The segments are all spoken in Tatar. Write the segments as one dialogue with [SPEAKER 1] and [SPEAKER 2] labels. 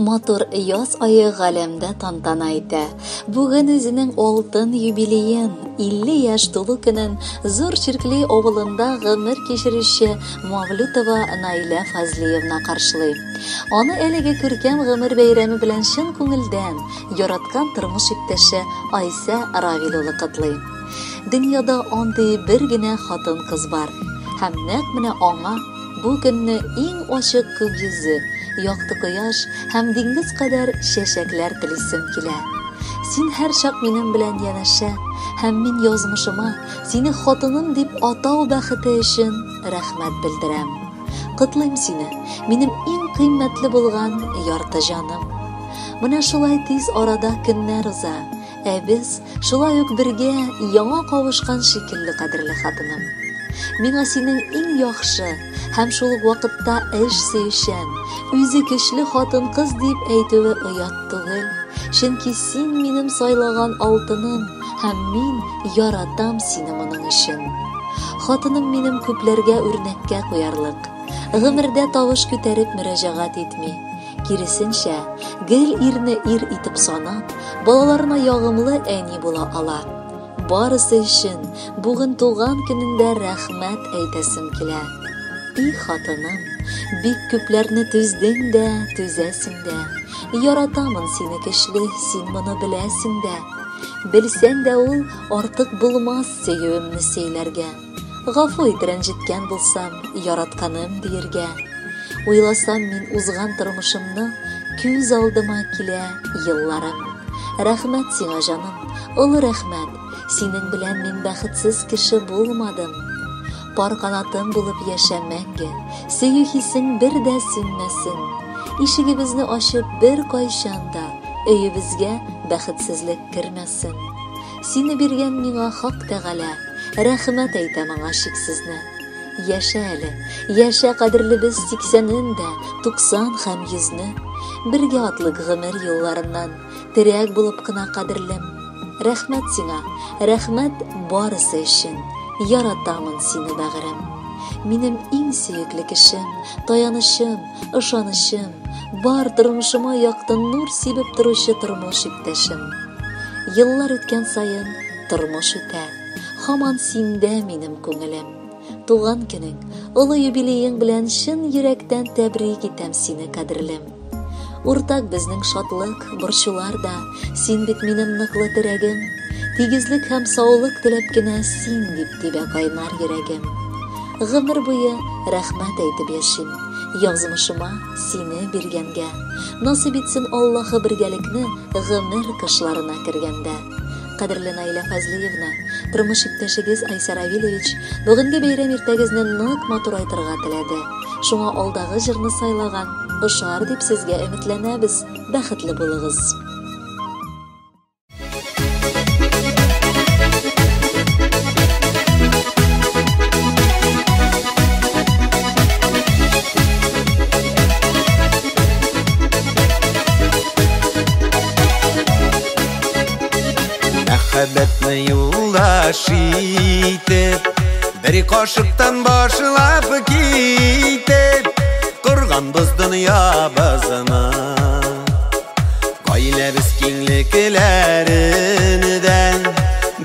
[SPEAKER 1] Матур яз ае галәмдә тантана итә. Бүген үзенең алтын юбилеен, 50 яшь тулу көнен Зур Чиркли авылында гомер кичерүче Мавлютова Наилә Фазлиевна каршылый. Аны әлеге күркәм гомер бәйрәме белән чын күңелдән яраткан тормыш иптәше Айсә Равил улы котлый. Дөньяда андый бер генә хатын-кыз бар. Һәм нәкъ менә аңа Бу көнне иң ачык күк йөзе, якты кояш һәм диңгез кадәр чәчәкләр телисем килә. Син һәрчак минем белән янәшә, һәм мин язмышыма сине хатыным дип атау бәхете өчен рәхмәт белдерәм. Котлыйм сине, минем иң кыйммәтле булган ярты җаным. Менә шулай тиз арада көннәр уза, Ә без шулай ук бергә яңа кавышкан шикелле, кадерле хатыным. Миңа синең иң яхшы һәм шул ук вакытта эш сөючән, үзе көчле хатын-кыз дип әйтүе оят түгел. Чөнки син минем сайлаган алтыным һәм мин яратам сине моның өчен. Хатыным минем күпләргә үрнәккә куярлык. Гомердә тавыш күтәреп мөрәҗәгать итми. Киресенчә, гел ирне ир итеп санап, балаларына ягымлы әни була ала. Барысы өчен бүген туган көнендә рәхмәт әйтәсем килә. И хатыным, бик күпләрне түздең дә, түзәсең дә. Яратамын сине көчле, син моны беләсең дә. Белсәң дә ул артык булмас сөюемне сөйләргә. Гафу ит рәнҗеткән булсам, яратканым диергә. Уйласам мин узган тормышымны, күз алдыма килә елларым. Рәхмәт сиңа, җаным, олы рәхмәт. Синең белән мин бәхетсез кеше булмадым. Пар канатым булып яшә мәңге, сөю хисең бер дә сүнмәсен. Ишегебезне ачып бер кайчан да өебезгә бәхетсезлек кермәсен. Сине биргән миңа Хак Тәгалә, Рәхмәт әйтәм аңа чиксезне. Яшә әле, яшә кадерлебез сиксәнен дә, туксан һәм йөзне. Бергә атлык гомер юлларыннан, терәк булып кына кадерлем. Рәхмәт сиңа, рәхмәт барысы өчен. Яратамын сине, бәгырем. Минем иң сөекле кешем, таянычым, ышанычым, бар тормышыма якты нур сибеп торучы тормыш иптәшем. Еллар үткән саен тормыш үтә, һаман синдә минем күңелем. Туган көнең, олы юбилеең белән чын йөрәктән тәбрик итәм сине, кадерлем. Уртак безнең шатлык, борчулар да, син бит минем ныклы терәгем. Тигезлек һәм саулык теләп кенә син дип тибә кайнар йөрәгем. Гомер буе рәхмәт әйтеп яшим, язмышыма сине биргәнгә. Насыйп итсен Аллаһы бергәлекне гомер кышларына кергәндә. Кадерле Наилә Фазлиевна, тормыш иптәшегез Айсә Равилевич бүгенге бәйрәм иртәгезне нык матурайтырга теләде. Шуңа алдагы җырны сайлаган, ошар дип сезгә өметләнәбез. Бәхетле булыгыз!
[SPEAKER 2] Мәхәббәтне юлдаш итеп, бер кашыктан башлап китеп, корганбыз дөньябызны. Гаиләбез киңлекләреннән,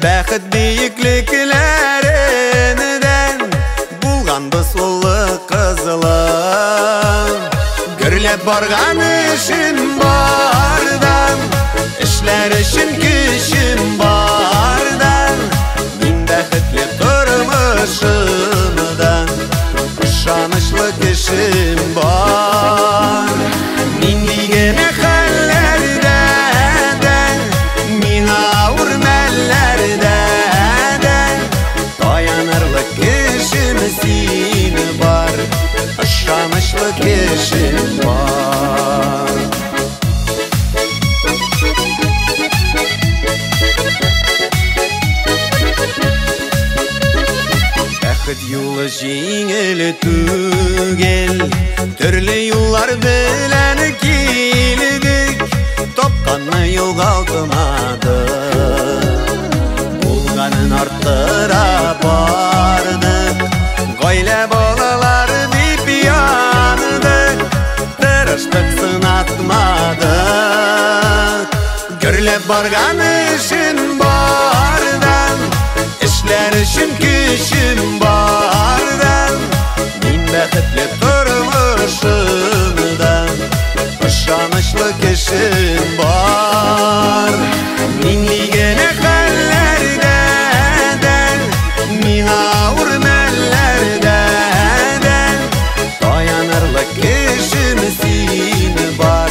[SPEAKER 2] бәхет биеклекләреннән, булганбыз улы кызлы. Гөрләп барган эшем бардан, эшләр өчен көчем бардан, мин бәхетле тормышымда, ышанычлы кешем бар. Нинди генә хәлләрдә дә, миңа авыр мәлләрдә дә, таянырлык кешем син бар, ышанычлы кешем бар. Бәхет юлы җиңел түгел, төрле юллар белән килдек, тапканны югалтмадык, булганын арттыра бардык, гаилә балалары дип яндык, тырыштык, сынатмадык. барган эшем бардан, эшләр өчен көчем бардан. Мин бәхетле тормышымдан, ышанычлы кешем бар. Нинди генә хәлләрдә дә, миңа авыр мәлләрдә дә, таянырлык кешем син бар,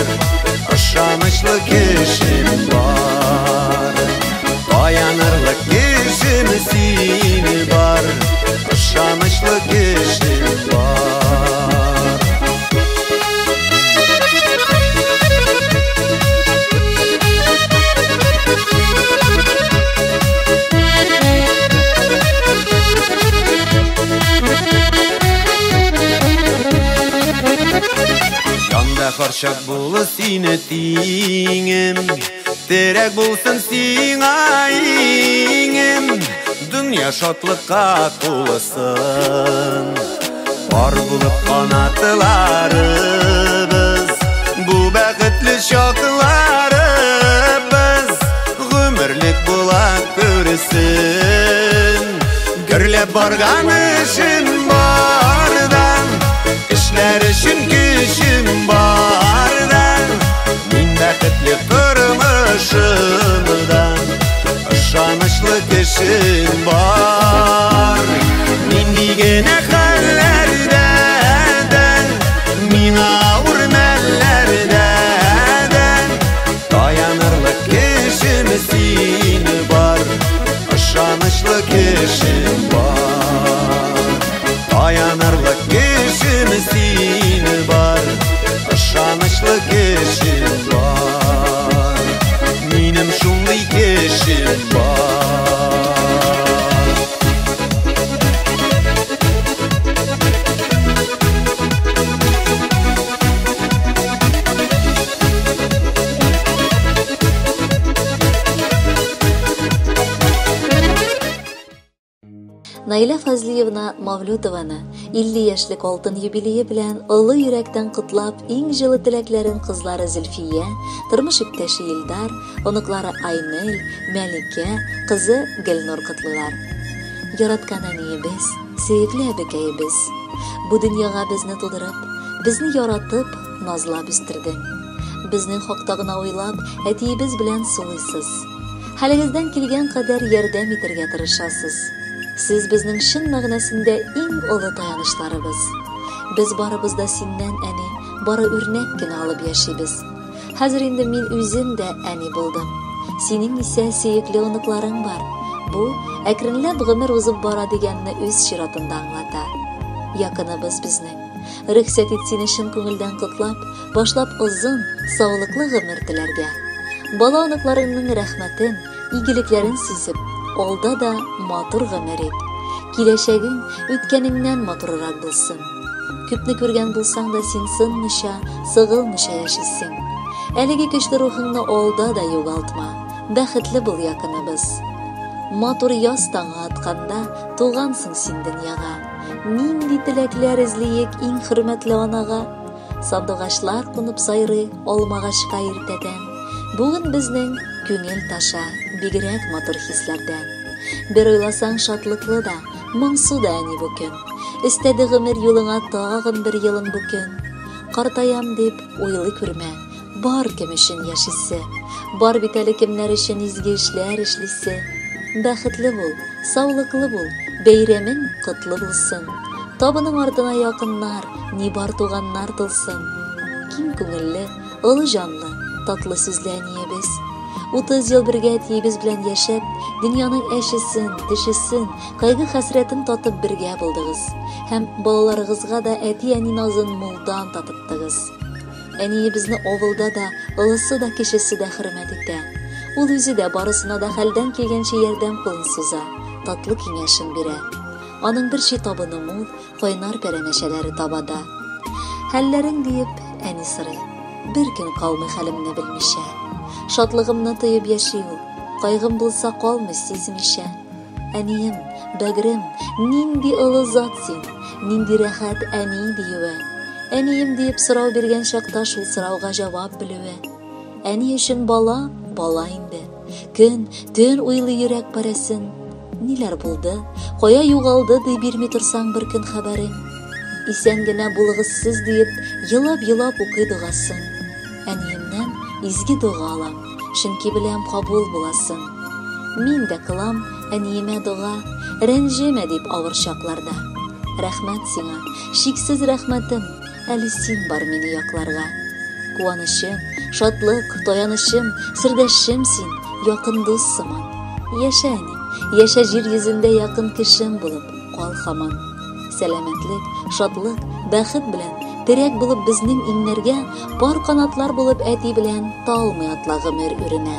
[SPEAKER 2] ышанычлы кешем бар. Таянырлык кешем син бар, ышанычлы кешем бар. Янда һәрчак булыр сине тиңем, терәк булсын сиңа иңем, дөнья шатлыкка тулысын. Пар булып канатларыбыз, бу бәхетле чакларыбыз гомерлек була күрсен. Гөрләп барган эшем бардан, эшләр өчен көчем бардан. Мин бәхетле тормышымдан, ышанычлы кешем бар. Нинди генә хәлләрдә дә, миңа авыр мәлләрдә дә, таянырлык кешем син бар, ышанычлы кешем бар. Таянырлык кешем син бар, ышанычлы кешем бар. Минем шундый кешем бар.
[SPEAKER 1] Наилә Фазлиевна Мавлютованы 50 яшьлек алтын юбилее белән олы йөрәктән котлап, иң җылы теләкләрен кызлары Зөлфия, тормыш иптәше Илдар, оныклары Айнель, Мәликә, кызы Гөлнур котлыйлар. Яраткан әниебез, сөекле әбекәебез, бу дөньяга безне тудырып, безне яратып, назлап үстердең. Безнең хакта гына уйлап, әтиебез белән сулыйсыз. Хәлегездән килгән кадәр ярдәм итәргә тырышасыз. Сез безнең чын мәгънәсендә иң олы таянычларыбыз. Без барыбыз да синнән, әни, бары үрнәк кенә алып яшибез. Хәзер инде мин үзем дә әни булдым. Синең исә сөекле оныкларың бар. Бу әкренләп гомер узып бара дигәнне үз чиратында аңлата. Якыныбыз безнең. Рөхсәт ит сине чын күңелдән котлап, башлап озын, саулыклы гомер теләргә. Бала оныкларыңның рәхмәтен, игелекләрен сизеп, алда да матур гомер ит. Киләчәгең үткәнеңнән матуррак булсын. Күпне күргән булсаң да син сынмыйча, сыгылмыйча яшисең. Әлеге көчле рухыңны алда да югалтма. Бәхетле бул, якыныбыз. Матур яз таңы атканда тугансың син дөньяга. Нинди теләкләр эзлиек иң хөрмәтле анага? Сандугачлар кунып сайрый алмагачка иртәдән. Бүген безнең күңел таша бигрәк матур хисләрдән. Бер уйласаң шатлыклы да, моңсу да әни бу көн. Өстәде гомер юлыңа тагын бер елын бу көн. Картаям дип уйлый күрмә, бар кем өчен яшисе. Бар бит әле кемнәр өчен изге эшләр эшлисе. Бәхетле бул, саулыклы бул, бәйрәмең котлы булсын. Табының артына якыннар, ни бар туганнар тулсын. Киң күңелле, олы җанлы, татлы сүзле әниебез. 30 ел бергә әтиебез белән яшәп, дөньяның әчесен, төшесен, кайгы-хәсрәтен татып бергә булдыгыз. Һәм балаларыгызга да әти-әни назын мулдан татыттыгыз. Әниебезне авылда да, олысы да, кечесе дә хөрмәт итә. Ул үзе дә барысына да хәлдән килгәнчә ярдәм кулын суза, татлы киңәшен бирә. Аның бер чи табыны мул, кайнар пәрәмәчәләре табада. Хәлләрең диеп, әни сорый. Бер көн калмый хәлемне белмичә. Шатлыгымны тоеп яши ул, кайгым булса калмый сизмичә. Әнием, бәгърем, нинди олы зат син, нинди рәхәт әни диюе. Әнием диеп сорау биргән чакта шул сорауга җавап белүе. Әни өчен бала, бала инде. Көн, төн уйлый йөрәк парәсен. Ниләр булды, кая югалды ди бирми торсаң бер көн хәбәрең. Исән генә булыгыз сез диеп, елап-елап укый догасын. Әниемнән изге дога алам, чөнки беләм кабул буласын. Мин дә кылам әниемә дога, рәнҗемә дип авыр чакларда. Рәхмәт сиңа, чиксез рәхмәтем, әле син бар мине якларга. Куанычым, шатлык, таянычым, сердәшем син, якын дус сыман. Яшә, әни, яшә җир йөзендә якын кешем булып, кал һаман. Сәламәтлек, шатлык, бәхет белән, терәк булып безнең иңнәргә, пар канатлар булып әти белән талмый атла гомер үренә.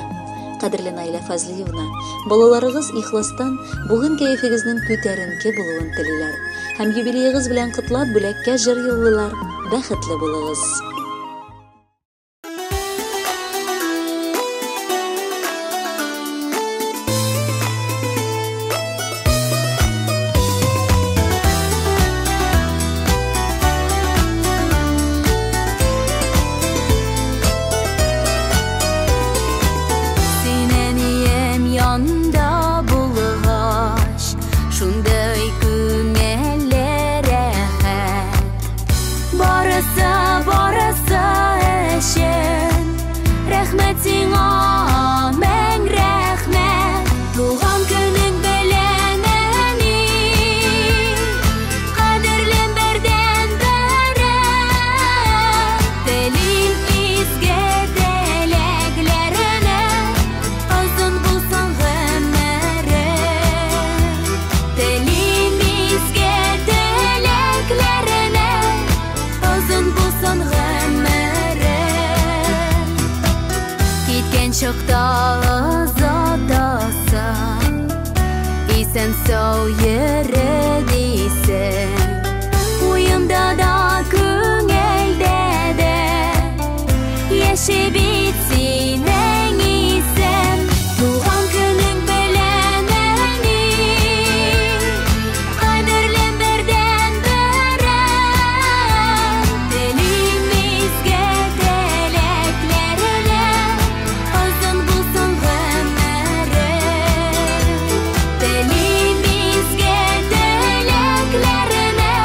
[SPEAKER 1] Кадерле Наилә Фазлиевна, балаларыгыз ихластан бүген кәефегезнең күтәренке булуын телиләр. Һәм юбилеегыз белән котлап бүләккә җыр юллыйлар. Бәхетле булыгыз!
[SPEAKER 3] Син әнием янда булгач, шундый күңелле рәхәт. Барысы, барысы өчен рәхмәт сиңа, мең рәхмәт. Туган көнең белән, әни, кадерлем бердән-берем. Телим изге теләкләреңә, озын булсын гомерең. Телим изге теләкләреңә, озын булсын гомерең. Киткән чакта озатасың, исән-сау йөре дисең. Уемда да, күңелдә дә яши бит синең исем. Туган көнең белән, әни, кадерлем бердән-берем. Телим изге теләкләреңә, озын булсын гомерең. Телим изге теләкләреңә,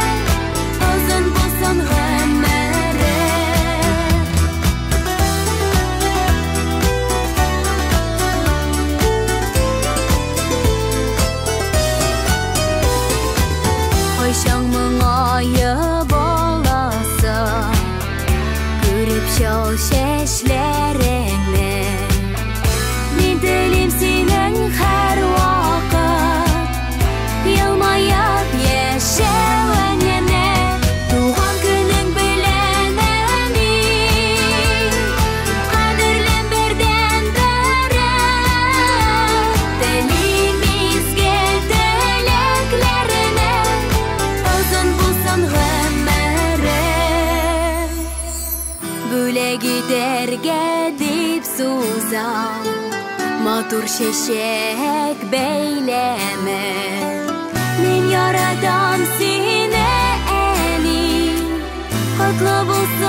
[SPEAKER 3] озын булсын гомерең. Кайчан моңаеп аласың, күреп чал чәчләреңне. Мин телим синең һәрвакыт елмаеп яшәвеңне. Туган көнең белән, әни, кадерлем бердән-берем. Телим изге теләкләреңә, озын булсын гомерең. Бүләк итәргә дип сузам матур чәчәк бәйләме. Мин яратам сине, әни, котлы булсын.